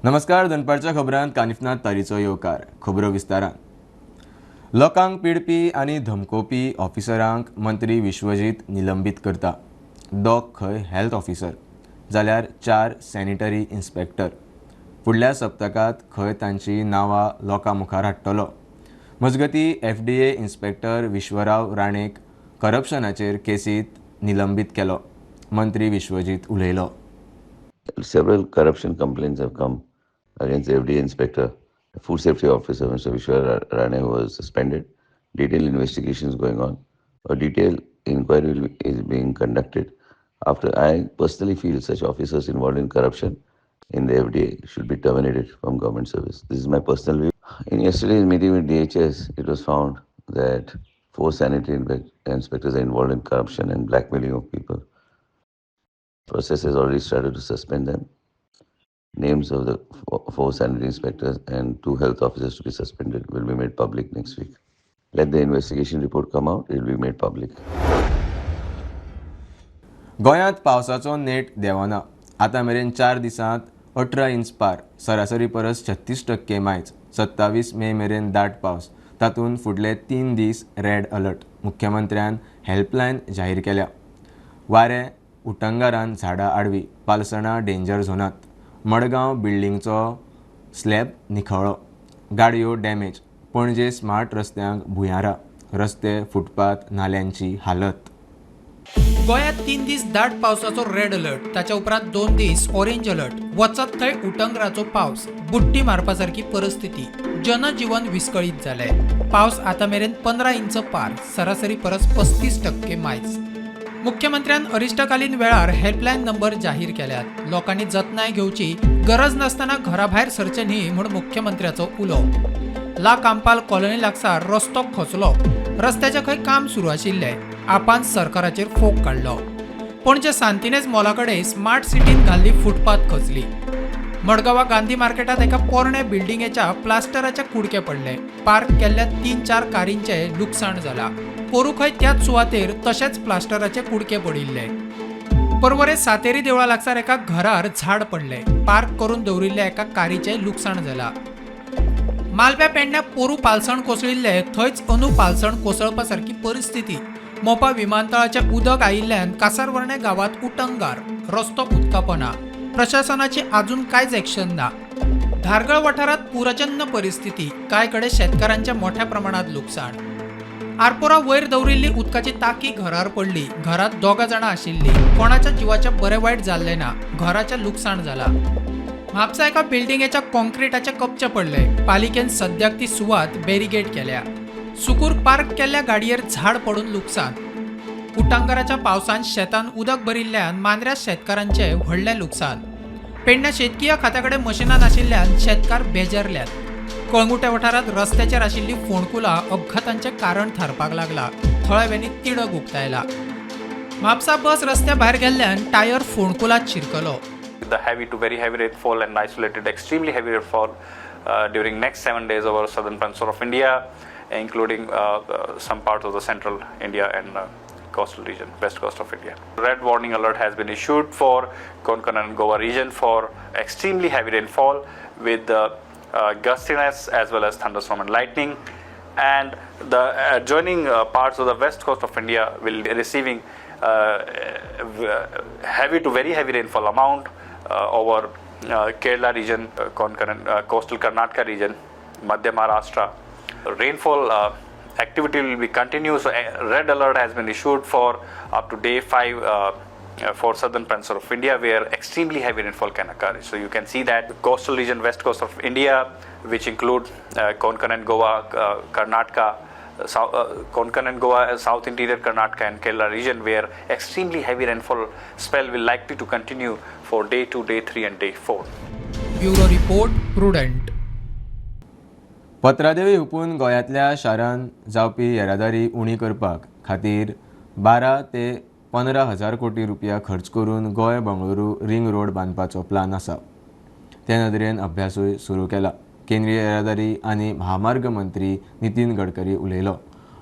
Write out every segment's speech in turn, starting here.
नमस्कार, दनपारच्या खबरांत कानिफनाथ तारीचो येवकार. खबरो विस्तारान. लोकांक पिडपी आनी धमकोवपी ऑफिसरांक मंत्री विश्वजीत निलंबीत करता. दोग खंय हेल्थ ऑफिसर जाल्यार 4 सॅनिटरी इन्स्पेक्टर. फुडल्या सप्तकांत खंय तांची नांवां लोकां मुखार हाडटलो. मजगतीं एफडीए इन्स्पेक्टर विश्वराव राणेक करप्शनाचेर केसींत निलंबीत केलो. मंत्री विश्वजीत उलयलो. Several corruption complaints have come against the FDA inspector, food safety officer, Mr. Vishwa Rane, who was suspended. Detailed investigation is going on. A detailed inquiry is being conducted. After, I personally feel such officers involved in corruption in the FDA should be terminated from government service. This is my personal view. In yesterday's meeting with DHS, it was found that 4 sanitary inspectors are involved in corruption and blackmailing of people. Process has already started to suspend them. Names of the 4 sanitary inspectors and 2 health officers to be suspended will be made public next week. Let the investigation report come out, it will be made public. गोंयांत पावसाचो नेट देंवना. आतां मेरेन 4 दिसांत 18 inch पार, सरासरी परस 36% मायज. 27 मे मेरेन दाट पावस, तातूंत फुडले 3 दीस रेड अलर्ट. मुख्यमंत्र्यान हेल्पलायन जाहीर केल्या. वारें उटंगारान झाडां आडवी, पालसणां डेंजर झोनांत. मडगांव बिल्डिंगचो स्लॅब निखळ्ळो, गाडयो डॅमेज. पणजे स्मार्ट रस्त्यांक भुंयारां, रस्ते, फुटपाथ, नाल्यांची हालत. गोंयांत 3 दीस दाट पावसाचो रेड अलर्ट, ताच्या उपरांत 2 दीस ऑरेंज अलर्ट. वचत थंय उटंगराचो पावस, बुट्टी मारपा सारकी परिस्थिती, जनजीवन विस्कळीत जालें. पावस आतां मेरेन 15 इंच पार, सरासरी परस 35% मायज. मुख्यमंत्र्यान अरिश्टकालीन वेळार हेल्पलायन नंबर जाहीर केल्यात. लोकांनी जतनाय घेवची, गरज नासतना घरा भायर सरचें न्ही म्हूण मुख्यमंत्र्याचो उलो. ला कांपाल कॉलनी लागसार रस्तो खचलो, रस्त्याचें खंय काम सुरू आशिल्लें. आपान सरकाराचेर फोग काडलो. पणजे सांतिनेज मॉला कडेन स्मार्ट सिटीन घाल्ली फुटपाथ खचली. मडगांवा गांधी मार्केटांत एका पोरण्या बिल्डिंगेच्या प्लास्टराचे कुडके पडले. पार्क केल्ल्या 3-4 कारींचें लुकसाण जालां. पोरूं खंय त्याच सुवातेर तशेंच प्लास्टराचे कुडके पडिल्ले. परवरे सातेरी देवळा लागसार एका घरार झाड पडले. पार्क करून दवरिल्ल्या एका कारीचें लुकसाण जालां. मालव्या पेडण्या पोरूं पालसण कोसळिल्ले, थंयच अंदू पालसण कोसळपा सारकी परिस्थिती. मोपा विमानतळाचें उदक आयिल्ल्यान कासारवर्णे गांवांत उटंगार, रस्तो उदकापना. प्रशासनाची अजून कांयच एक्शन ना. धारगळ वाठारांत पूरजन्य परिस्थिती, कांय कडेन शेतकारांचें मोठ्या प्रमाणांत लुकसाण. आरपोरा वयर दवरिल्ली उदकाची टाकी घरार पडली. घरांत 2 जाणां आशिल्लीं. कोणाच्या जिवाचें बरें वायट जाल्लें ना, घराचें लुकसाण जालां. म्हापसा एका बिल्डिंगेच्या कॉन्क्रिटाचे कपचे पडले. पालिकेन सद्याक ती सुवात बॅरिगेड केल्या. सुकूर पार्क केल्ल्या गाडयेर झाड पडून लुकसाण. उटांगाराच्या पावसान शेतान उदक भरिल्ल्यान मांद्र्या शेतकारांचें व्हडलें लुकसाण. पेडण्या शेतकीय खात्या कडेन मशिनां नाशिल्ल्यान शेतकार बेजारल्यात. कळंगुटे वाठारांत रस्त्याचेर आशिल्ली फोंडकुलां अपघातांचें कारण थारपाक लागला. थळाव्यांनी तिडक उक्तायला. म्हापसा बस रस्त्या भायर गेल्ल्यान टायर फोंडकुलांत शिरकलो. The heavy to very heavy rainfall and isolated extremely heavy rainfall during next 7 days over southern peninsula of India, including some parts of the central India and coastal region, west coast of India. Red warning alert has been issued for Konkan and Goa region for extremely heavy rainfall with gustiness as well as thunderstorm and lightning. And the adjoining parts of the west coast of India will be receiving heavy to very heavy rainfall amount over Kerala region, Konkan and coastal Karnataka region, Madhya Maharashtra. Rainfall activity will be continuous. So, red alert has been issued for up to day 5 for southern peninsula of India, where extremely heavy rainfall can occur. So you can see that coastal region, west coast of India, which include Konkan and Goa, Karnataka, South, Konkan and Goa, South Interior Karnataka and Kerala region, where extremely heavy rainfall spell will likely to continue for day 2, day 3 and day 4. Bureau report, Prudent. Patradevi हुपून गोंयांतल्या शारांत जावपी येरादारी उणी करपाक खातीर 12 ते 15 हजार कोटी रुपया खर्च करून गोंय बंगळुरू रिंग रोड बांदपाचो प्लान आसा. ते नदरेन अभ्यासूय सुरू केला. केंद्रीय येरादारी आनी म्हामार्ग मंत्री नितीन गडकरी उलयलो.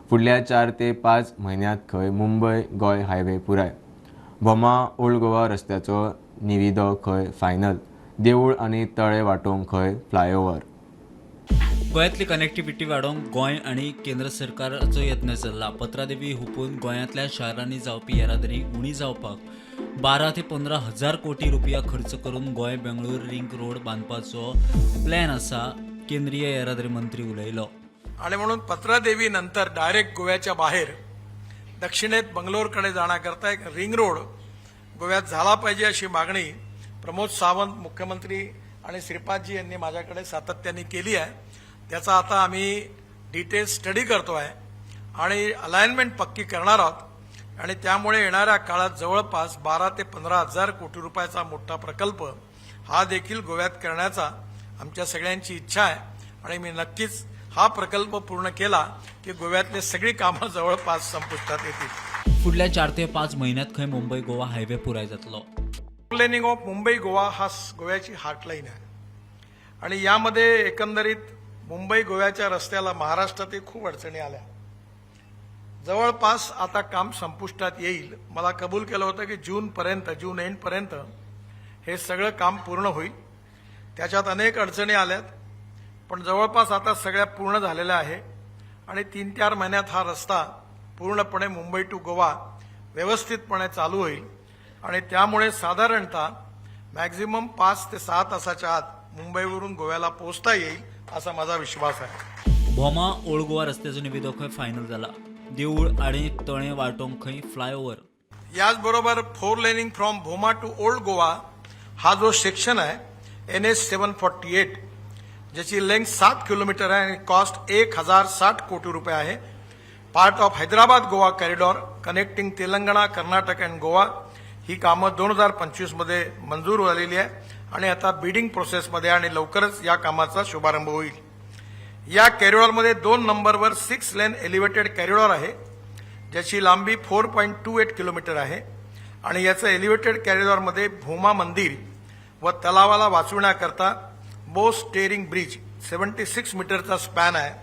फुडल्या 4 ते 5 म्हयन्यांत खंय मुंबय गोंय हायवे पुराय. भोमा ओल्ड गोवा रस्त्याचो निविदो खंय फायनल. देवूळ आनी तळे वाटोवंक खंय फ्लायओव्हर. गोंयांतली कनेक्टिव्हिटी वाडोवंक गोंय आनी केंद्र सरकाराचो यत्न चल्ला. पत्रादेवी हुपून गोंयांतल्या शारांनी जावपी येरादारी उणी जावपाक 12 ते 15 हजार कोटी रुपया खर्च करून गोंय बेंगळूर रिंग रोड बांदपाचो प्लॅन आसा, केंद्रीय येरादारी मंत्री उलयलो. आणि म्हणून पत्रादेवी नंतर डायरेक्ट गोव्याच्या बाहेर दक्षिणेत बंगलोरकडे जाण्याकरता एक रिंग रोड गोव्यात झाला पाहिजे अशी मागणी प्रमोद सावंत मुख्यमंत्री आणि श्रीपादजी यांनी माझ्याकडे सातत्याने केली आहे. त्याचा आता आम्ही डिटेल स्टडी करतो आहे आणि अलाइनमेंट पक्की करणार आहोत आणि त्यामुळे येणाऱ्या काळात जवळपास 12 ते 15 हजार कोटी रुपयाचा मोठा प्रकल्प हा देखील गोव्यात करण्याचा आमच्या सगळ्यांची इच्छा आहे आणि मी नक्कीच हा प्रकल्प पूर्ण केला की गोव्यातले सगळी कामं जवळपास संपुष्टात येतील. फुडल्या 4 ते 5 म्हयन्यांत खंय मुंबय गोवा हायवे पुराय जातलो. लेनिंग ऑफ मुंबई गोवा हा गोव्याची हार्टलाईन आहे आणि यामध्ये एकंदरीत मुंबई गोव्याच्या रस्त्याला महाराष्ट्रातही खूप अडचणी आल्या. जवळपास आता काम संपुष्टात येईल. मला कबूल केलं होतं की जूनपर्यंत, जून एंडपर्यंत हे सगळं काम पूर्ण होईल. त्याच्यात अनेक अडचणी आल्यात, पण जवळपास आता सगळ्या पूर्ण झालेल्या आहे आणि 3-4 महिन्यात हा रस्ता पूर्णपणे मुंबई टू गोवा व्यवस्थितपणे चालू होईल आणि त्यामुळे साधारणतः मॅक्झिमम 5 ते 6 तासाच्या आत मुंबईवरून गोव्याला पोहोचता येईल असा माझा विश्वास आहे. भोमा ओल्ड गोवा रस्त्याचो निविदो खंय फायनल जाला. देऊळ आनी तळें वाटोवंक खंय फ्लायओव्हर. याचबरोबर 4 laning from Bhoma to old Goa हा जो सेक्शन आहे NH 748, ज्याची लेंथ 7 किलोमीटर आहे आणि कॉस्ट 1060 कोटी रुपये आहे. Part of Hyderabad Goa corridor connecting Telangana, Karnataka and Goa ही कामं 2025मध्ये मंजूर झालेली आहे आणि आता बिडिंग प्रोसेसमध्ये आणि लवकरच या कामाचा शुभारंभ होईल. या कॉरिडॉरमध्ये 2 नंबरवर 6 लेन एलिव्हेटेड कॉरिडॉर आहे, ज्याची लांबी 4.28 किलोमीटर आहे आणि याचं एलिव्हेटेड कॉरिडॉरमध्ये भोमा मंदिर व तलावाला वाचविण्याकरता बोस स्टेरिंग ब्रिज 76 मीटरचा स्पॅन आहे,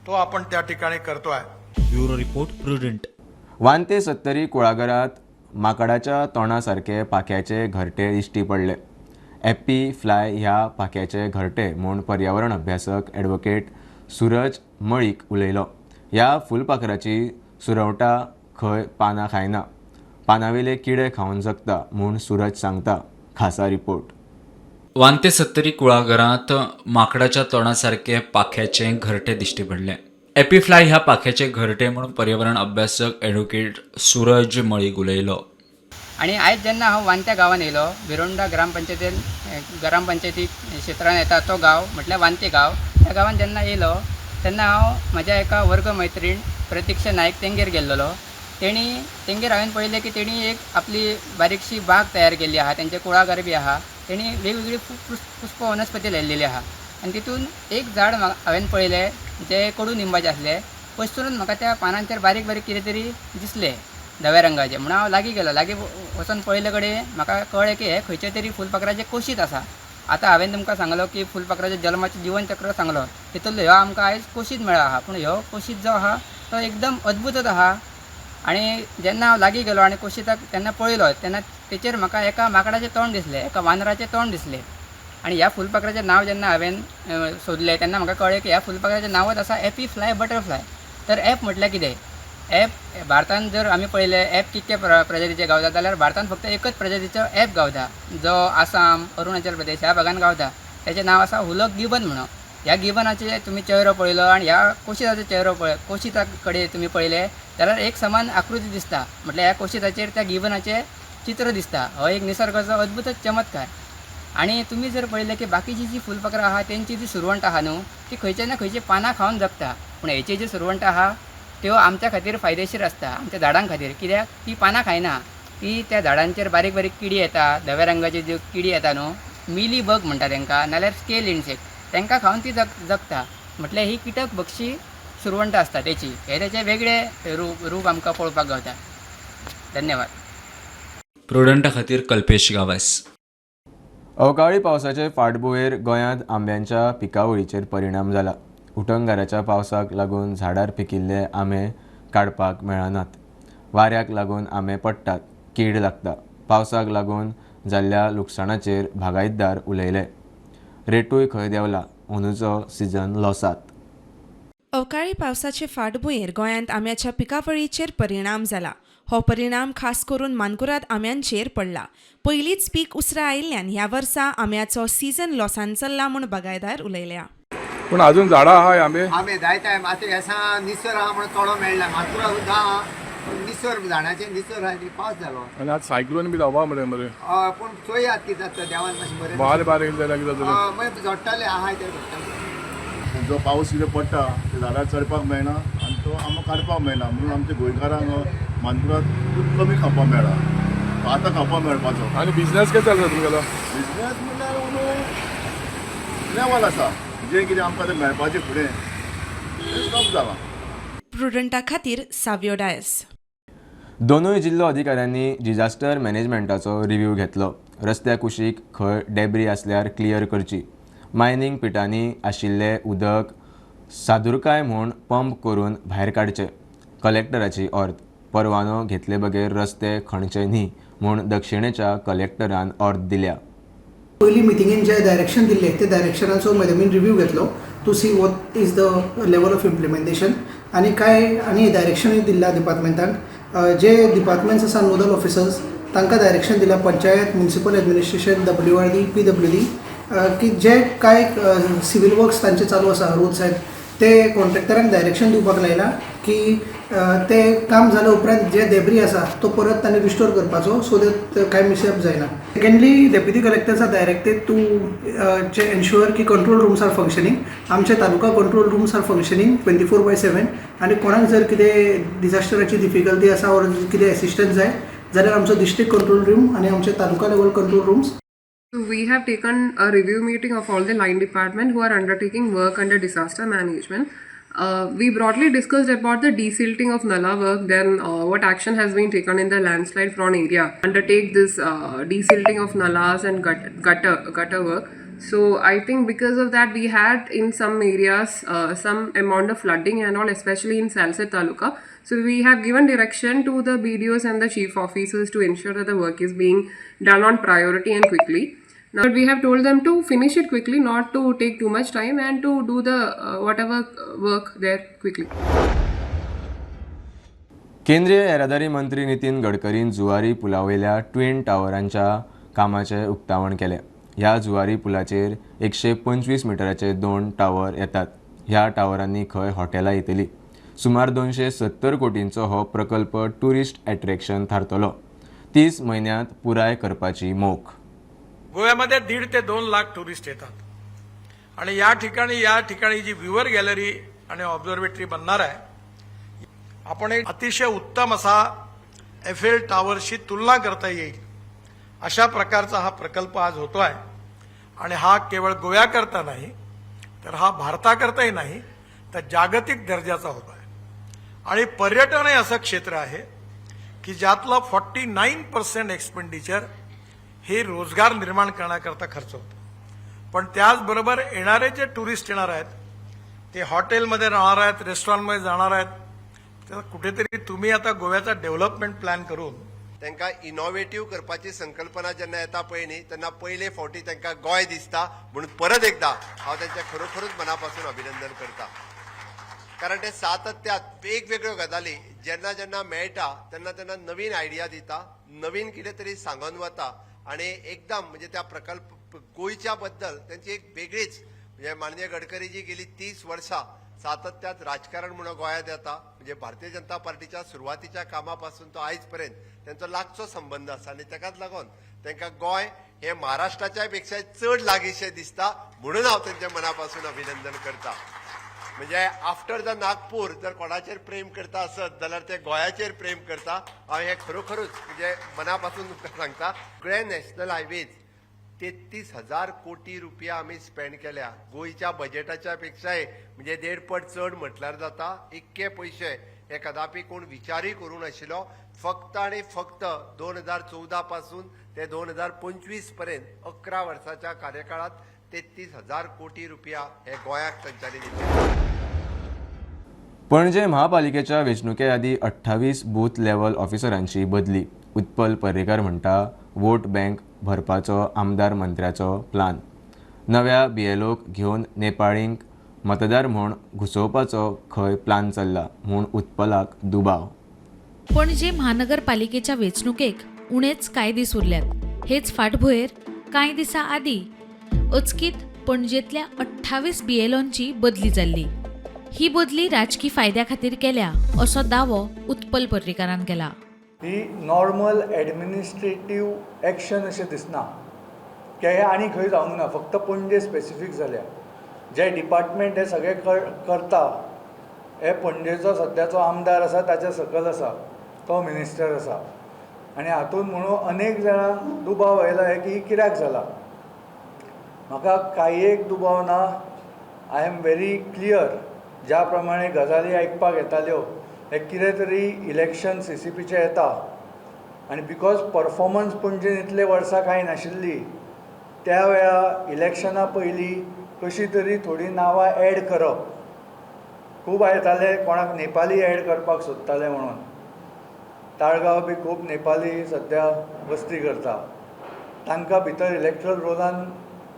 तो आपण त्या ठिकाणी करतो आहे. Bureau report, Prudent. वांते सत्तरी कुळागरात माकडाच्या तोंडा सारखे पाख्याचे घरटे दिश्टी पडले. एप्पी फ्लाय ह्या पाख्याचे घरटे म्हूण पर्यावरण अभ्यासक ॲडव्होकेट सूरज मळीक उलयलो. ह्या फुलपाखराची सुरवटा खंय पानां खायना, पानावेले किडे खावन जगता म्हूण सूरज सांगता. खासा रिपोर्ट. वांते सत्तरी कुळागरांत माकडाच्या तोंडासारखे पाख्याचे घरटे दिश्टी पडले. एपीफ्लाय ह्या पाख्याचे घरटे म्हणून पर्यावरण अभ्यासक ॲडव्होकेट सूरज मळीक उलयलो. आणि आयज जेन्ना हांव वांत्या गांवान येयलो, भिरोंडा ग्रामपंचायतीन ग्रामपंचायती क्षेत्रान येता तो गांव म्हटल्यार वांते गांव. त्या गांवान जेन्ना येयलो तेन्ना हांव म्हज्या एका वर्ग मैत्रीण प्रतिक्षा नायक तेंगेर गेल्लेलो. तेणी तेंगेर हांवें पळयलें की तेणी एक आपली बारीकशी बाग तयार केल्ली आहा, तेंचें कुळागर बी आहा. तेणी वेगवेगळी पुष्प वनस्पती लायलेली आहा आनी तितून एक झाड हांवें पळयलें जें कडू निंबाचें आसलें. पयसून म्हाका त्या पानांचेर बारीक बारीक कितें तरी दिसलें धव्या रंगाचें, म्हणून हांव लागीं गेलो. लागीं वचोन पळयले कडेन म्हाका कळ्ळें की हें खंयचें तरी फुलपाखराचें कोशीत आसा. आतां हांवें तुमकां सांगलो की फुलपाखराचें जल्माचें जिवनचक्र सांगलो, तितूंतलो ह्यो आमकां आयज कोशीत मेळ्ळो आहा. पूण ह्यो कोशीत जो आहा तो एकदम अद्भुतच आहा. आनी जेन्ना हांव लागीं गेलो आनी कोशिताक तेन्ना पळयलो तेन्ना तेचेर म्हाका एका माकडाचें तोंड दिसलें, एका वानराचें तोंड दिसलें. आनी ह्या फुलपाखराचें नांव जेन्ना हांवें सोदलें तेन्ना म्हाका कळ्ळें की ह्या फुलपाखराचें नांवच आसा एपी फ्लाय बटरफ्लाय. तर एप म्हटल्यार कितें? एप भारतांत जर आमी पळयलें एप कितके प्रजातीचे गावता जाल्यार भारतांत फक्त एकच प्रजातीचो एप गावता, जो आसाम, अरुणाचल प्रदेश ह्या भागान गावता. तेचें नांव आसा हुलक गिबन म्हणून. ह्या गिबनाचे तुमी चेहरो पळयलो आनी ह्या कोशिताचो चेहरो पळय, कोशिता कडेन तुमी पळयले जाल्यार एक समान आकृती दिसता. म्हटल्यार ह्या कोशिताचेर त्या गिबनाचें चित्र दिसता. हो एक निसर्गाचो अद्भुतच चमत्कार. आनी तुमी जर पळयलें की बाकीची जी फुलपाखरां आहा तेंची जी सुरवंट आहा न्हू ती खंयचे ना खंयची पानां खावन जगता, पूण हेची जी सुरवंट आहा त्यो आमच्या खातीर फायदेशीर आसता, आमच्या झाडां खातीर. कित्याक ती पानां खायना, ती त्या झाडांचेर बारीक बारीक किडी येता, धव्या रंगाची ज्यो किडी येता न्हू, मिली बग म्हणटा तेंकां, नाल्यार स्केल इन्सेक्ट, तेंकां खावन ती जगता. म्हटल्यार ही किटक बक्षी सुरवंट आसता तेची. हे तेचे वेगळे रूप आमकां पळोवपाक गावता. धन्यवाद. प्रुडंटा खातीर कल्पेश गावस. अवकाळी पावसाचे फाटभुंयेर गोंयांत आंब्यांच्या पिकावळीचेर परिणाम जाला. उटंगाराच्या पावसाक लागून झाडार पिकिल्ले आंबे काडपाक मेळनात. वाऱ्याक लागून आंबे पडटात, कीड लागता. पावसाक लागून जाल्ल्या लुकसाणाचेर बागायतदार उलयले. रेटूय खंय देंवला, अंदूचो सिजन लॉसात. अवकाळी पावसाचे फाटभुंयेर गोंयांत आंब्याच्या पिकावळीचेर परिणाम जाला. हो परिणाम खास करून मानकुराद आंब्यांचेर पडला. पयलींच पीक उसरां आयिल्ल्यान ह्या वर्सा आंब्याचो सिजन लॉसान चल्ला म्हूण बागायतदार उलयल्या. पूण अजून झाडां आहाय आंबे. आंबे जायते आतां हेसा निसर आहा म्हणून थोडो मेळ्ळा. मानकुराद सुद्दां आहा पूण निसर झाडाचेर निसर आहा, पावस जालो आनी आतां सायक्लोन बी जावपा मरे मरे. हय, पूण चोयात कितें जाता, देवान मातशें बरें. बारीक बारीक जाल्यार कितें जातलें? हय, मागीर झडटलें आहाय ते झडटलें. जो पावस कितें पडटा ते झाडार चडपाक मेळना आनी तो आमकां काडपाक मेळना, म्हणून आमच्या गोंयकारांक मानकुराद खूब कमी खावपाक मेळ्ळा. आतां खावपाक मेळपाचो. आनी बिजनेस कसो चलता तुमगेलो? बिजनेस म्हणल्यार अंदू लेवल आसा, जें कितें आमकां तें मेळपाचें फुडें तें स्टॉप जालां. प्रुडंटा खातीर सावियो डायस. दोनूय जिल्लो अधिकाऱ्यांनी डिजास्टर मॅनेजमेंटाचो रिव्ह्यू घेतलो. रस्त्या कुशीक खंय डेब्री आसल्यार क्लियर करची. मायनींग पिटांनी आशिल्लें उदक सादुरकाय म्हूण पंप करून भायर काडचें. कलेक्टराची ऑर्द. परवानो घेतले बगैर रस्ते खणचे न्ही म्हूण दक्षिणेच्या कलेक्टरान ऑर्द दिल्या. पयलीं मिटिंगेन जे डायरेक्शन दिल्ले ते डायरेक्शनाचो मॅडमीन रिव्यू घेतलो to see what is the level of implementation आनी काय आनी डायरेक्शनूय दिल्ल्या डिपार्टमेंटाक. जे डिपार्टमेंट्स आसा नोडल ऑफिसर्स तांकां डायरेक्शन दिल्या, panchayat, municipal administration, WRD, PWD, की जे कांय सिवील वर्क्स तांचे चालू आसा रोड सायड ते कॉन्ट्रॅक्टरांक डायरेक्शन दिवपाक लायला की ते काम जाल्या उपरांत जे डेब्री आसा तो परत तांणी रिस्टोर करपाचो, सो that कांय मिसअप जायना. Secondly, deputy collectors are directed to ensure की कंट्रोल रूम्स are functioning. आमचे taluka control rooms are functioning 24/7 आनी कोणाक जर कितें डिजास्टराची डिफिकल्टी आसा ऑर कितें एसिस्टन्स जाय जाल्यार आमचो डिस्ट्रिक्ट कंट्रोल रूम आनी आमचे taluka level control rooms. We have taken a review meeting of all the line department who are undertaking work under disaster management. We broadly discussed about the desilting of Nala work, then what action has been taken in the landslide prone area. Undertake this desilting of nalas and gutter work. So I think because of that we had in some areas some amount of flooding and all, especially in Salcete taluka. So we have given direction to the BDOs and the chief officers to ensure that the work is being done on priority and quickly. Now we have told them to finish it quickly, not to take too much time and to do the whatever work there quickly. केंद्रीय येरादारी मंत्री Nitin गडकरीन Zuari पुलावयल्या twin टावरांच्या कामाचें उक्तावण केलें. ह्या Zuari पुलाचेर 125 मिटराचे 2 tower येतात. ह्या टावरांनी खंय हॉटेलां येतली. सुमार 270 कोटींचो हो प्रकल्प ट्युरिस्ट एट्रॅक्शन थारतलो. 30 म्हयन्यांत पुराय करपाची मोख. गोव्यामध्ये 1.5 ते 2 लाख टुरिस्ट येतात आणि या ठिकाणी जी व्ह्युअर गॅलरी आणि ऑब्झर्वेटरी बनणार आहे, आपण एक अतिशय उत्तम असा एफेल टावरशी तुलना करता येईल अशा प्रकारचा हा प्रकल्प आज होतो आहे. आणि हा केवळ गोव्याकरता नाही तर हा भारताकरताही नाही तर जागतिक दर्जाचा होतो आहे. आणि पर्यटन हे असं क्षेत्र आहे की ज्यातलं 49% एक्सपेंडिचर हे रोजगार निर्माण करण्याकरता खर्च होतो. पण त्याचबरोबर येणारे जे टुरिस्ट येणार आहेत ते हॉटेलमध्ये राहणार आहेत, रेस्टॉरंटमध्ये जाणार आहेत, तर कुठेतरी तुम्ही आता गोव्याचा डेव्हलपमेंट प्लॅन करून तांकां इनोवेटीव करपाची संकल्पना जेन्ना येता पळय न्ही तेन्ना पयले फावटी तांकां गोंय दिसता. म्हणून परत एकदा हांव तांचें खरोखरूच मना पासून अभिनंदन करता, कारण ते सातत्यात वेगवेगळ्यो गजाली जेन्ना जेन्ना मेळटा तेन्ना तेन्ना नवीन आयडिया दिता, नवीन कितें तरी सांगून वता आनी एकदम म्हणजे त्या प्रकल्प गोंयच्या बद्दल तांची एक वेगळीच म्हणजे माननीय गडकरीजी गेली 30 वर्सां सातत्यात राजकारण म्हणून गोंयांत येता. म्हणजे भारतीय जनता पार्टीच्या सुरवातीच्या कामा पासून तो आयज पर्यंत तांचो लागचो संबंद आसा आनी ताकाच लागून तांकां गोंय हे महाराष्ट्राच्या पेक्षा चड लागींशें दिसता, म्हणून हांव तांच्या मना पासून अभिनंदन करता. म्हणजे आफ्टर the Nagpur जर कोणाचेर प्रेम करता आसत जाल्यार ते गोंयाचेर प्रेम करता. हांव हें खरोखरूच म्हणजे मना पासून तुमकां सांगता. सगळे नॅशनल हायवेज 33,000 कोटी रुपया आमी स्पेंड केल्या, गोंयच्या बजेटाच्या पेक्षाय म्हणजे 1.5 पट चड म्हटल्यार जाता. इतके पयशे हे कदापी कोण विचारूय करूंक नाशिल्लो. फक्त आनी फक्त 2014 पासून ते 2025 पर्यंत 11 वर्साच्या कार्यकाळात 33,000 कोटी रुपया हे गोंयाक तांच्यांनी दिले. पणजे महापालिकेच्या वेंचणुके आदीं 28 बूथ लेव्हल ऑफिसरांची बदली. उत्पल पर्रेकर म्हणटा वोट बँक भरपाचो आमदार मंत्र्याचो प्लान. नव्या बीएलओक घेवन नेपाळींक मतदार म्हूण घुसोवपाचो खंय प्लान चल्ला म्हूण उत्पलाक दुबाव. पणजे म्हानगरपालिकेच्या वेंचणुकेक उणेच कांय दीस उरल्यात. हेच फाटभुंयेर कांय दिसां आदीं अचकीत पणजेंतल्या 28 बीएलओंची बदली जाल्ली. ही बदली राजकी फायद्या खातीर केल्या असो दावो उत्पल पर्रीकारान केला. ही नॉर्मल एडमिनिस्ट्रेटीव एक्शन अशें दिसना की हें आनी खंय जावंक ना, फक्त पणजे स्पेसिफीक जाल्या. जे डिपार्टमेंट हे सगळे करता हे पणजेचो सद्याचो आमदार आसा ताच्या सकयल आसा, तो मिनिस्टर आसा. आनी हातूंत म्हणून अनेक जाणांक दुबाव आयला हे की कित्याक जाला. म्हाका कांय एक दुबाव ना. I am very clear. ज्या प्रमाणे गजाली आयकपाक येताल्यो हे कितें तरी इलेक्शन सीसीपीचें येता आनी because performance पणजेन इतले वर्सां कांय नाशिल्ली त्या वेळा इलेक्शना पयलीं कशी तरी थोडीं नांवां एड करप. खूब आयताले कोणाक नेपाली एड करपाक सोदताले म्हणून. ताळगांव बी खूब नेपाली सद्या वस्ती करता, तांकां भितर इलेक्ट्रल रोलान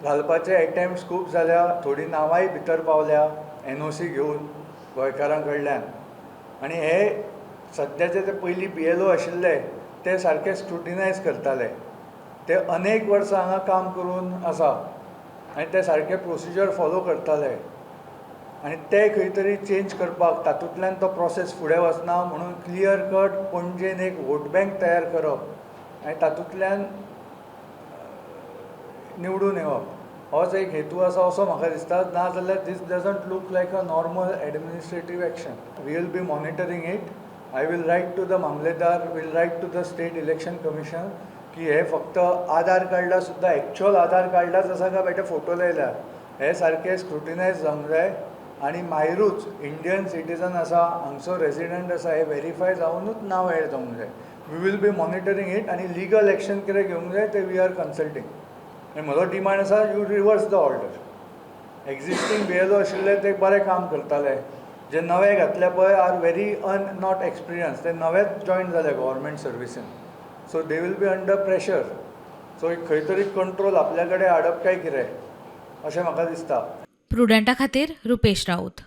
घालपाचे एटेम्प्ट्स खूब जाल्या. थोडीं नांवांय भितर पावल्या एनओसी घेवन गोंयकारां कडल्यान. आनी हे सद्याचे ते पयलीं बीएलओ आशिल्ले ते सारके स्क्रुटिनायज करताले. ते अनेक वर्सां हांगा काम करून आसा आनी ते सारके प्रोसिजर फॉलो करताले आनी ते खंय तरी चेंज करपाक तातूंतल्यान तो प्रोसेस फुडें वचना म्हणून क्लियर कट पणजेन एक वोट बँक तयार करप आनी तातूंतल्यान निवडून येवप होच एक हेतू आसा असो म्हाका दिसता. ना जाल्यार this doesn't look like a normal administrative action. We will be monitoring it. I will write to the mamlatdar, will write to the state election commission की हे फक्त आधार कार्डा सुद्दां एक्चुअल आधार कार्डाच आसा काय बेठे फोटो लायल्या हे सारके स्क्रुटिनायज जावंक जाय. आनी मायरूच इंडियन सिटीजन आसा, हांगचो रेजिडंट आसा हे वेरीफाय जावनूच नांव एड जावंक जाय. We will be monitoring it आनी लिगल एक्शन कितें घेवंक जाय ते we are consulting. आनी म्हजो डिमांड आसा you reverse the order. Existing BLO आशिल्ले ते बरें काम करताले, जे नवे घातले पळय are very not experience, ते नवेच जॉयन जाले government सर्विसीन, so they will be under pressure. So एक खंय तरी कंट्रोल आपल्या कडेन हाडप काय कितें अशें म्हाका दिसता. प्रुडंटा खातीर रुपेश राऊत.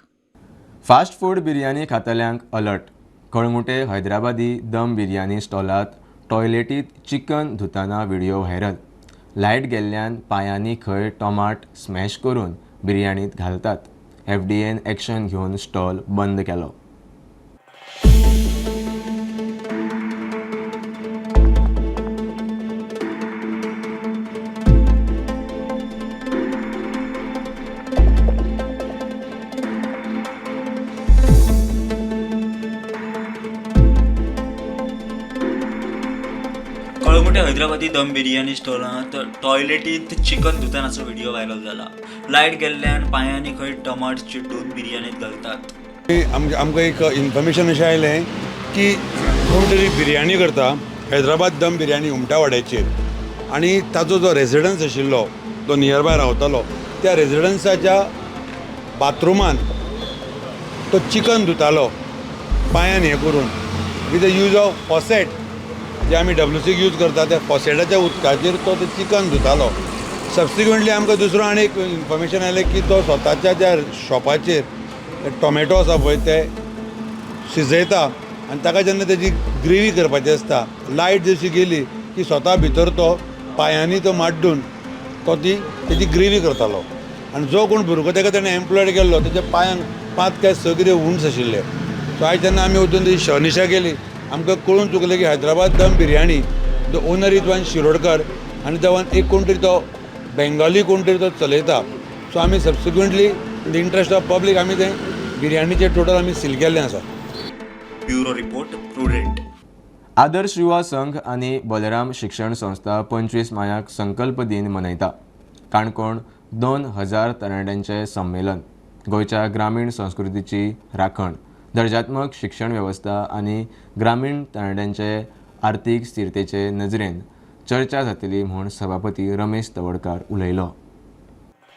फास्ट फूड बिर्याणी खातल्यांक अलर्ट. कळंगुटे हैदराबादी दम बिर्याणी स्टॉलात टॉयलेटीत चिकन धुताना व्हिडिओ व्हायरल. लायट गेल्ल्यान पांयांनी खंय टोमाट स्मॅश करून बिर्याणीत घालतात. एफडीएन एक्शन घेवन स्टॉल बंद केलो. Calangute Hyderabadi dum biryani स्टॉलांत टॉयलेटींत chicken धुतानाचो video viral जाला. लायट गेल्ल्यान पांयांनी खंय टमाट चिड्डून बिर्याणीत घालतात. आमकां एक इन्फॉर्मेशन अशें आयलें की कोण तरी बिर्याणी करता हैदराबाद दम बिर्याणी उमटावाड्याचेर आनी ताचो जो रेजिडन्स आशिल्लो तो नियरबाय रावतालो त्या रेजिडन्साच्या बाथरुमान तो चिकन धुतालो पांयान हें करून with the use of faucet जे आमी डब्ल्यूसीक यूज करता त्या फॉसेटाच्या उदकाचेर तो तें चिकन धुतालो. सबसिक्वंटली आमकां दुसरो आनी एक इन्फॉर्मेशन आयलें की तो स्वताच्या ज्या शॉपाचेर टोमॅटो आसा पळय ते शिजयता आनी ताका जेन्ना तेजी ग्रेवी करपाची आसता लायट जशी गेली की स्वता भितर तो पांयांनी तो माड्डून तो ती तेजी ग्रेवी करतालो. आनी जो कोण भुरगो ताका तेणें एम्प्लॉयड केल्लो तेच्या पांयांक 5 काय 6 कितें वुंड्स आशिल्ले. सो आयज जेन्ना आमी वचून तेजी शहनिशा केली आमकां कळून चुकलें की Hyderabad dum biryani the owner is one Shirodkar आनी the one एक कोण तरी तो बेंगाली कोण तरी तो चलयता. सो आमी subsequently in the interest of public आमी तें बिर्याणीचें टोटल आमी सील केल्लें आसा. Bureau report, Prudent. Adarsh Yuva Sangh आनी बलराम शिक्षण संस्था 25 मायाक संकल्प दिन मनयता. काणकोण 2000 तरणाट्यांचें संमेलन. गोंयच्या ग्रामीण संस्कृतीची राखण, दर्जात्मक शिक्षण वेवस्था आनी ग्रामीण तरणाट्यांचे आर्थीक स्थिरतेचे नजरेन चर्चा जातली म्हूण सभापती रमेश तवडकार उलयलो.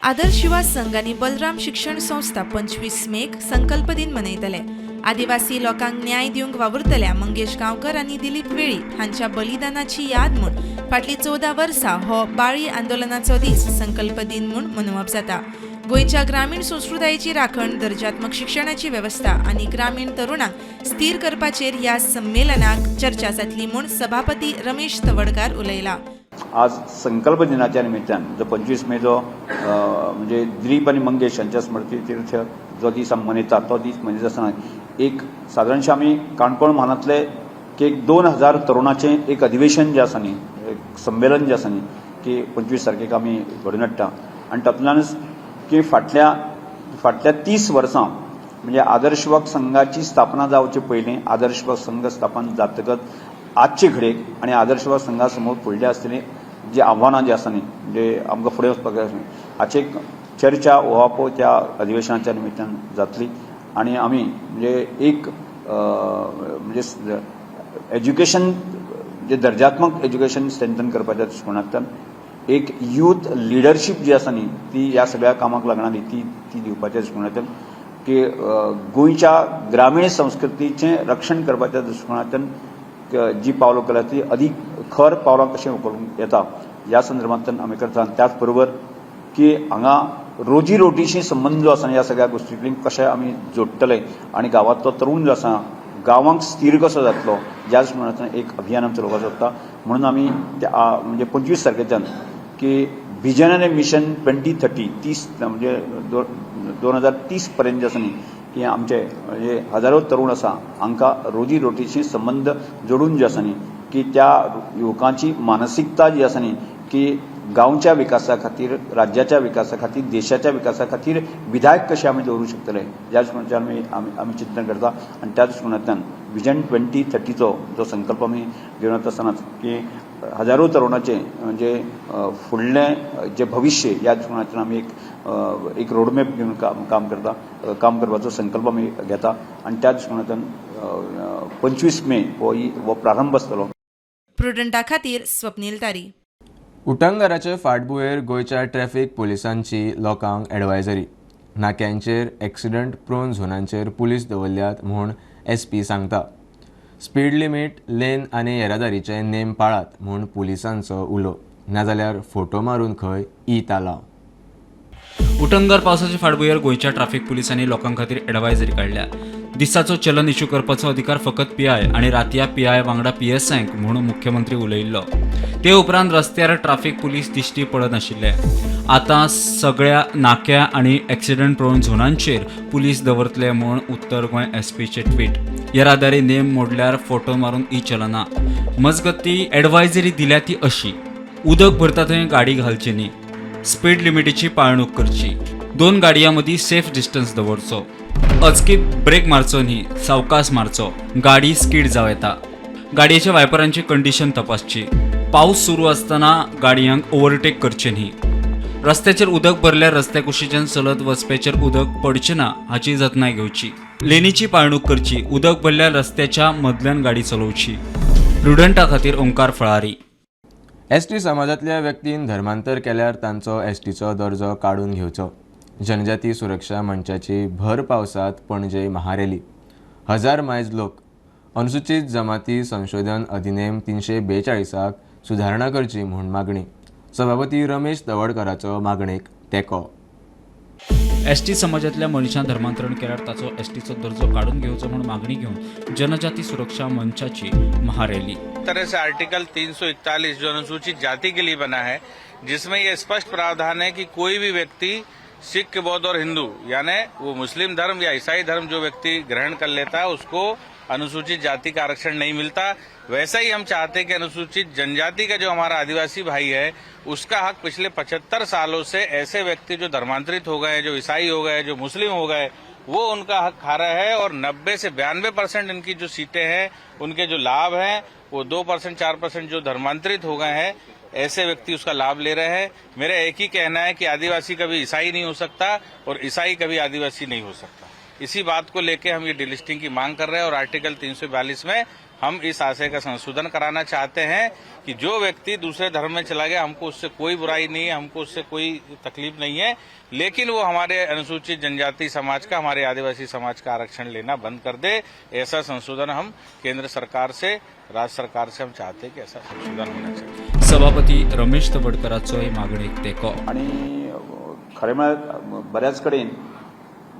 आदर्श युवा संघ आनी बलराम शिक्षण संस्था 25 मेक संकल्प दिन मनयतले. आदिवासी लोकांक न्याय दिवंक वावुरतल्या मंगेश गांवकर आनी दिलीप वेळीप हांच्या बलिदानाची याद म्हूण फाटलीं 14 वर्सां हो बाळी आंदोलनाचो दीस संकल्प दिन म्हूण मनोवप जाता. गोंयच्या ग्रामीण संस्कृतायेची राखण, दर्जात्मक शिक्षणाची वेवस्था आनी ग्रामीण तरुणांक स्थिर करपाचेर ह्या संमेलनाक चर्चा जातली म्हूण सभापती रमेश तवडकार उलयला. आज संकल्प दिनाच्या निमित्तान जो 25 मे जो म्हणजे दिलीप आनी मंगेश हांच्या स्मृती तीर्थ जो दीस आमी मनयतात तो दीस मनयता आसतना एक सादारणशें आमी काणकोण म्हालांतले की एक 2000 तरुणाचें एक अधिवेशन जें आसा न्ही, एक संमेलन जें आसा न्ही की 25 तारखेक आमी घडोवन हाडटा. आनी तातूंतल्यानच की फाटल्या 30 वर्सां म्हणजे आदर्श युवक संघाची स्थापना जावचे पयलीं आदर्श युवक संघ स्थापन जातकच आजचे घडयेक आनी आदर्श युवक संघा समोर फुडले आसतली जी आव्हानां जी आसा न्ही, म्हणजे आमकां फुडें वचपाक जाय हाची एक चर्चा ओहापो त्या अधिवेशनाच्या निमित्तान जातली. आनी आमी म्हणजे एक म्हणजे एज्युकेशन जे दर्जात्मक एज्युकेशन स्ट्रेंथन करपाच्या दृश्टिकोनांतल्यान एक यूथ लिडरशीप जी आसा न्ही ती ह्या सगळ्या कामाक लागणारी ती ती दिवपाच्या दृश्टिकोनांतल्यान की गोंयच्या ग्रामीण संस्कृतीचें रक्षण करपाच्या दृश्टिकोनांतल्यान जी पावलां उखलल्या ती अदीक खर पावलां कशें उखलूंक येता ह्या संदर्भांतल्यान आमी करता. त्याच बरोबर की हांगा रोजी रोटीशी संबंद जो आसा ह्या सगळ्या गोश्टींक कशें आमी जोडटले आनी गांवांतलो तरूण जो आसा गांवांक स्थीर कसो जातलो ह्या दृश्टिकोनांतल्यान एक अभियान आमी चलोवपाक सोदता. म्हणून आमी त्या म्हणजे 25 तारखेच्यान की विजन आनी मिशन 2030 30 म्हणजे 2030 पर्यंत जे आसा न्ही की आमचे म्हणजे हजारो तरूण आसा हांकां रोजी रोटीशी संबंद जोडून जे आसा न्ही की त्या युवकांची मानसिकता जी आसा न्ही की गांवच्या विकासा खातीर, राज्याच्या विकासा खातीर, देशाच्या विकासा खातीर विधायक कशें आमी दवरूंक शकतले ह्या दृश्टिकोनांतल्यान आमी आमी चिंतन करता. आनी त्या दृश्टिकोनांतल्यान विजन 2030चो जो संकल्प आमी घेवन वता आसतनाच की हजारो तरुणाचें म्हणजे फुडलें जें भविश्य ह्या दृश्टिकोनांतल्यान आमी एक रोडमॅप घेवन काम करता, काम करपाचो संकल्प आमी घेता. आनी त्या दृश्टिकोनांतल्यान 25 मे हो प्रारंभ आसतलो. प्रुडंटा खातीर स्वप्नील तारी. उटंगाराचे फाटभुंयेर गोंयच्या ट्रॅफिक पुलिसांची लोकांक एडवायजरी. नाक्यांचेर एक्सिडंट प्रोन झोनांचेर पुलीस दवरल्यात म्हूण SP सांगता. स्पीड लिमीट, लेन आनी येरादारीचे नेम पाळात म्हूण पुलिसांचो उलो, नाजाल्यार फोटो मारून खंय ई तालाव. उटंगार पावसाचे फाटभुंयेर गोंयच्या ट्राफिक पुलिसांनी लोकां खातीर एडवायजरी काडल्या. दिसाचो चलन इश्यू करपाचो अधिकार फकत PI आनी रातया PI वांगडा PSIंक म्हूण मुख्यमंत्री उलयिल्लो. ते उपरांत रस्त्यार ट्राफिक पुलीस दिश्टी पडनाशिल्ले. आतां सगळ्या नाक्या आनी एक्सिडंट प्रोन झोनांचेर पुलीस दवरतले म्हूण उत्तर गोंय SPचें ट्वीट. येरादारी नेम मोडल्यार फोटो मारून ई चलना. मजगती एडवायजरी दिल्या ती अशी: उदक भरता थंय गाडी घालची न्ही, स्पीड लिमिटीची पाळणूक करची, 2 गाडयां मदीं सेफ डिस्टन्स दवरचो, अचकीत ब्रेक मारचो न्ही, सावकास मारचो, गाडी स्कीड जावं येता, गाडयेच्या वायपरांची कंडिशन तपासची, पावस सुरू आसतना गाडयांक ओवरटेक करचें न्ही, रस्त्याचेर उदक भरल्यार रस्त्या कुशीच्यान चलत वचप्याचेर उदक पडचें ना हाची जतनाय घेवची, लेनीची पाळणूक करची, उदक भरल्यार रस्त्याच्या मदल्यान गाडी चलोवची. प्रुडंटा खातीर ओंकार फळारी. ST समाजांतल्या व्यक्तीन धर्मांतर केल्यार तांचो STचो दर्जो काडून घेवचो. जनजाती सुरक्षा मंचाची भर पावसांत पणजे महारॅली. 1000 मायज लोक. अनुसूचित जमाती संशोधन अधिनेम 342 सुधारणा करची म्हूण मागणी. सभापती रमेश तवडकराचो मागणेक तेंको. ST समाजांतल्या मनशान धर्मांतरण केल्यार ताचो STचो दर्जो काडून घेवचो म्हूण मागणी घेवन जनजाती सुरक्षा मंचाची महारॅली. तरह से आर्टिकल 341 जो अनुसूचित जाति के लिए बना है, जिसमें यह स्पष्ट प्रावधान है कि कोई भी व्यक्ति सिख, बौद्ध और हिंदू यानी वो मुस्लिम धर्म या ईसाई धर्म जो व्यक्ति ग्रहण कर लेता है उसको अनुसूचित जाति का आरक्षण नहीं मिलता। वैसा ही हम चाहते हैं कि अनुसूचित जनजाति का जो हमारा आदिवासी भाई है उसका हक पिछले 75 सालों से ऐसे व्यक्ति जो धर्मांतरित हो गए, जो ईसाई हो गए, जो मुस्लिम हो गए, वो उनका हक खा रहे हैं और 90 से 92% इनकी जो सीटें हैं, उनके जो लाभ हैं वो 2% 4% जो धर्मांतरित हो गए हैं ऐसे व्यक्ति उसका लाभ ले रहे हैं। मेरा एक ही कहना है कि आदिवासी कभी ईसाई नहीं हो सकता और ईसाई कभी आदिवासी नहीं हो सकता। इसी बात को लेके हम ये डिलिस्टिंग की मांग कर रहे हैं और आर्टिकल 342 में हम इस आशय का संशोधन कराना चाहते हैं कि जो व्यक्ति दूसरे धर्म में चला गया, हमको उससे कोई बुराई नहीं है, हमको उससे कोई तकलीफ नहीं है, लेकिन वो हमारे अनुसूचित जनजाति समाज का, हमारे आदिवासी समाज का आरक्षण लेना बंद कर दे। ऐसा संशोधन हम केंद्र सरकार से, राज्य सरकार से हम चाहते हैं कि ऐसा संशोधन होना चाहिए। सभापती रमेश तवडकराचो हे मागणेक तेंको। आनी खरें म्हळ्यार बऱ्याच कडेन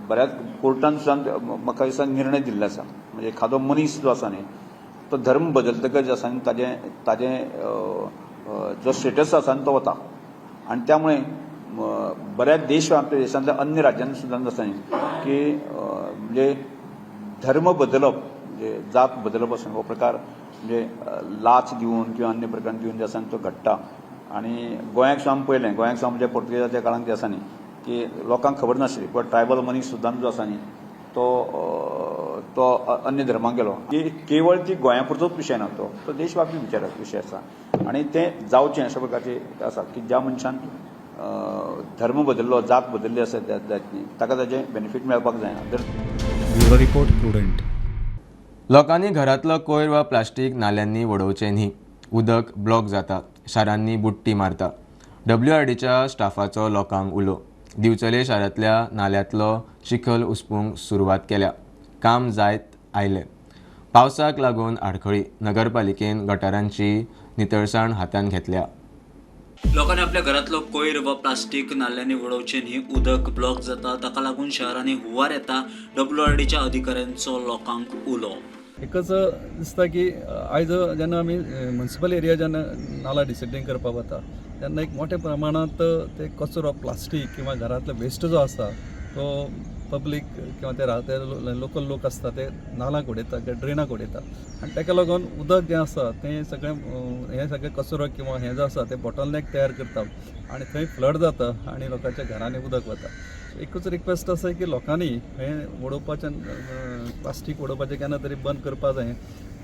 बऱ्याच कोर्टान सुद्दां म्हाका दिसता निर्णय दिल्लो आसा, म्हणजे एखादो मनीस जो आसा न्ही तो धर्म बदलतकच जे आसा न्ही ताजें ताजें जो स्टेटस आसा न्ही तो वता आनी त्यामुळे बऱ्याच देश आपल्या देशांतल्या अन्य राज्यांनी सुद्दां आसा न्ही की म्हणजे धर्म बदलप म्हणजे जात बदलप आसा हो प्रकार म्हणजे लाच दिवन किंवा अन्य प्रकार दिवन जे आसा न्ही तो घडटा। आनी गोंयाक सुद्दां आमी पळयलें, गोंयाक सुद्दां म्हणजे पोर्तुगेजाच्या काळांत जे आसा न्ही की लोकांक खबर नासली, पण ट्रायबल मनीस सुद्दां जो आसा न्ही तो तो अन्य धर्माक गेलो। की केवळ ती गोंया पुरतोच विशय ना, तो तो देशव्यापी विशय आसा आनी तें जावचें अशा प्रकारचें आसा की ज्या मनशान धर्म बदल्लो, जात बदल्ली आसा जायत न्ही ताका ताजें बेनिफीट मेळपाक जायना। Bureau report, Prudent. लोकांनी घरांतलो कोयर वा प्लास्टीक नाल्यांनी वडोवचें न्ही। उदक ब्लॉक जाता, शारांनी बुडटी मारता। WRDच्या स्टाफाचो लोकांक उलो। दिवचले शारांतल्या नाल्यांतलो चिखल उसपूंक सुरवात केल्या। काम जायत आयलें। पावसाक लागून आडखळी। नगरपालिकेन गटारांची नितळसाण हातांत घेतल्या। लोकांनी आपल्या घरांतलो कोयर वा प्लास्टीक नाल्यांनी उडोवचें न्ही। उदक ब्लॉक जाता, ताका लागून शहरांनी हुंवार येता। WRDच्या अधिकाऱ्यांचो लोकांक उलो। एकच दिसता की आयज जेन्ना आमी म्युनिसिपल एरिया जेन्ना नाला डिसिल्टींग करपाक वता तेन्ना एक मोठ्या प्रमाणांत ते कचरो, प्लास्टीक किंवा घरांतलो वेस्ट जो आसा तो पब्लीक किंवा ते राहते लोकल लोक आसता ते नालाक उडयता किंवा ड्रेनाक उडयता आनी ताका लागून उदक जें आसा तें सगळें हें सगळें कचरो किंवा हें जो आसा तें बॉटलनेक तयार करता आनी थंय फ्लड जाता आनी लोकांच्या घरांनी उदक वता। एकूच रिक्वेस्ट आसा की लोकांनी हें उडोवपाचें, प्लास्टीक उडोवपाचें केन्ना तरी बंद करपा जाय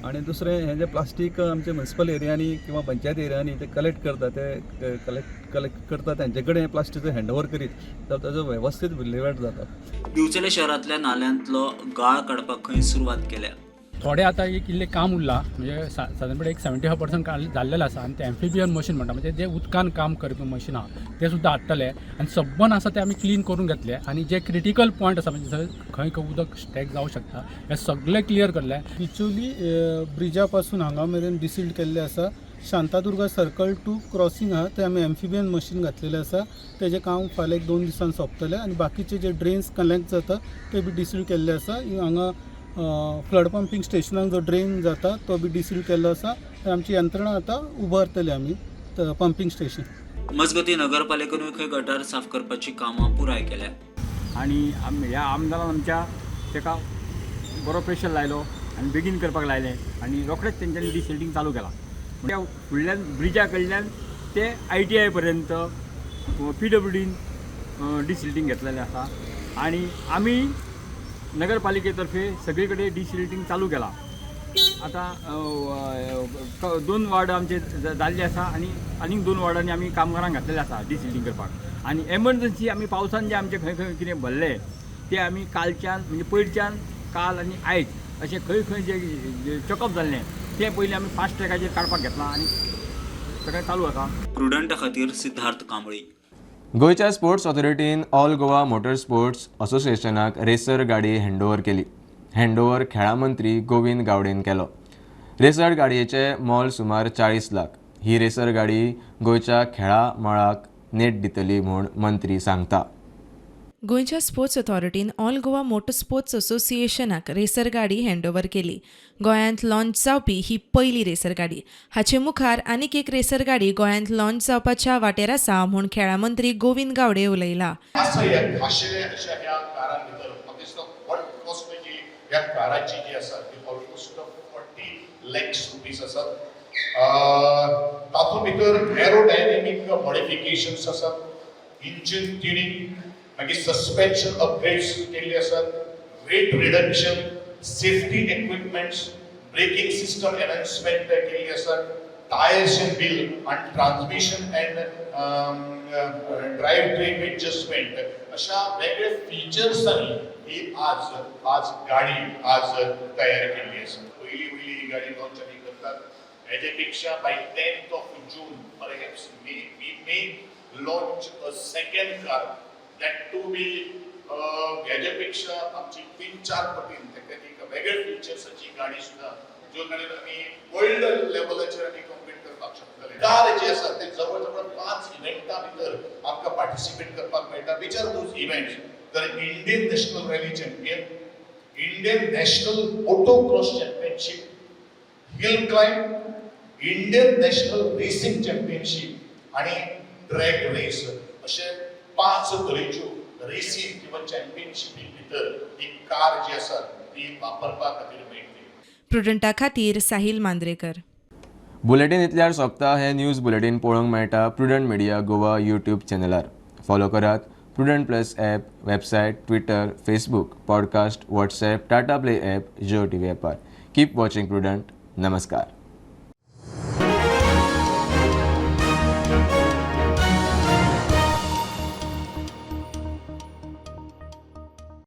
आनी दुसरें हें जें प्लास्टीक आमचे म्युनिसिपल एरियांनी किंवा पंचायत एरियांनी ते कलेक्ट करता, ते कलेक्ट करता तेंचे कडेन प्लास्टीक हँडओवर करीत जाल्यार ताजो वेवस्थीत विल्हेवाट जाता। दिवचले शहरांतल्या नाल्यांतलो गाळ काडपाक खंय सुरवात केल्या। थोडे आतां एक इल्लें काम उरलां, म्हणजे सादारणपणे एक 75% जाल्लेलें आसा आनी तें एम्फिबियन मशीन म्हणटा, म्हणजे जें उदकान काम करपी मशीन आहा तें सुद्दां हाडटले आनी सबन आसा तें आमी क्लीन करून घेतले आनी जे क्रिटिकल पॉयंट आसा म्हणजे खंय खंय उदक स्टॅक जावं शकता हें सगळें क्लियर करलें। बिचोली ब्रिजा पासून हांगा मेरेन डिसिल्ट केल्लें आसा। शांतादुर्गा सर्कल टू क्रॉसिंग आहा थंय आमी एम्फिबियन मशीन घातलेलें आसा, तेजें काम फाल्यां 1-2 दिसान सोंपतलें आनी बाकीचे जे ड्रेन्स कनेक्ट जाता ते बी डिसिल्ट केल्ले आसा। हांगा फ्लड पंपींग स्टेशनाक जो ड्रेन जाता तो बी डिसिल्ट केल्लो आसा। आमची यंत्रणा आतां उबारतली आमी पंपींग स्टेशन। मजगती नगरपालिकेनूय खंय गटार साफ करपाची कामां पुराय केल्या आनी ह्या आमदारान आमच्या ताका बरो प्रेशर लायलो आनी बेगीन करपाक लायलें आनी रोखडेच तेंच्यांनी डिसिल्टींग चालू केलां। त्या फुडल्यान ब्रिजा कडल्यान ते ITI पर्यंत PWDन डिसिल्टींग घेतलेलें आसा आनी आमी नगरपालिके तर्फे सगळे कडेन डिसिल्टींग चालू केलां। आतां 2 वार्ड आमचे जाल्ले आसा आनी आनीक 2 वार्डांनी आमी कामगारांक घातलेले आसा डिसिल्टींग करपाक आनी एमर्जन्सी आमी पावसान जे आमचे खंय खंय कितें भरले ते आमी कालच्यान म्हणजे पयरच्यान काल आनी आयज अशें खंय खंय जे चॅकअप जाल्लें तें पयलीं आमी फास्ट ट्रॅकाचेर काडपाक घेतलां आनी सगळें चालू आसा। प्रुडंटा खातीर सिद्धार्थ कांबळी। गोंयच्या स्पोर्ट्स ऑथॉरिटीन ऑल गोवा मोटर स्पोर्ट्स असोसिएशनाक रेसर गाडी हँडओवर केली। हँडओवर खेळां मंत्री गोविंद गावडेन केलो। रेसर गाडयेचें मोल सुमार 40 लाख। ही रेसर गाडी गोंयच्या खेळां मळाक नेट दितली म्हूण मंत्री सांगता। गोंयच्या स्पोर्ट्स ऑथॉरिटीन ऑल गोवा मोटर स्पोर्ट्स असोसिएशनाक रेसर गाडी हँडओवर केली। गोंयांत लॉन्च जावपी ही पयली रेसर गाडी। हाचे मुखार आनीक एक रेसर गाडी गोंयांत लॉन्च जावपाच्या वाटेर आसा म्हूण खेळां मंत्री गोविंद गावडे उलयला। मागीर सस्पेन्शन अपग्रेड्स केल्ले आसात, weight reduction, safety equipments, braking system enhancement केल्ली आसात, टायर्स एंड व्हील आनी transmission and drive train adjustment अशा वेगळे फिचर्सांनी ही आज आज गाडी आज तयार केल्ली आसा। पयली वयली ही गाडी लॉन्च आमी करतात. हेजे पेक्षा by 10th of June perhaps we may launch a second car that to be हेजे पेक्षा आमची 3-4 पटीन ताका एक वेगळे फिचर्साची गाडी सुद्दां ज्यो गाडयेन आमी वर्ल्ड लेवलाचेर आमी कॉम्पीट करपाक शकतले. कार जे आसा ते जवळ जवळ 5 इव्हेंटा भितर आमकां पार्टिसिपेट करपाक मेळटा. Which are those events? तर Indian national rally champion, Indian national auto cross championship, hill climb, Indian national racing championship आणि ड्रॅग रेस अशे 5 तरेच्यो रेसींग किंवा चॅम्पियनशिपी भितर ही कार जी आसा ती वापरपा खातीर मेळटली. प्रुडंटा खातीर साहिल मांद्रेकर. बुलेटीन इतल्यार सोंपता. हे न्यूज बुलेटीन पळोवंक मेळटा प्रुडंट मिडिया गोवा यूट्यूब चॅनलार. फॉलो करात Prudent plus app, website, Twitter, Facebook, podcast, WhatsApp, Tata Play app, Jio TV ॲपार. Keep watching prudent. नमस्कार.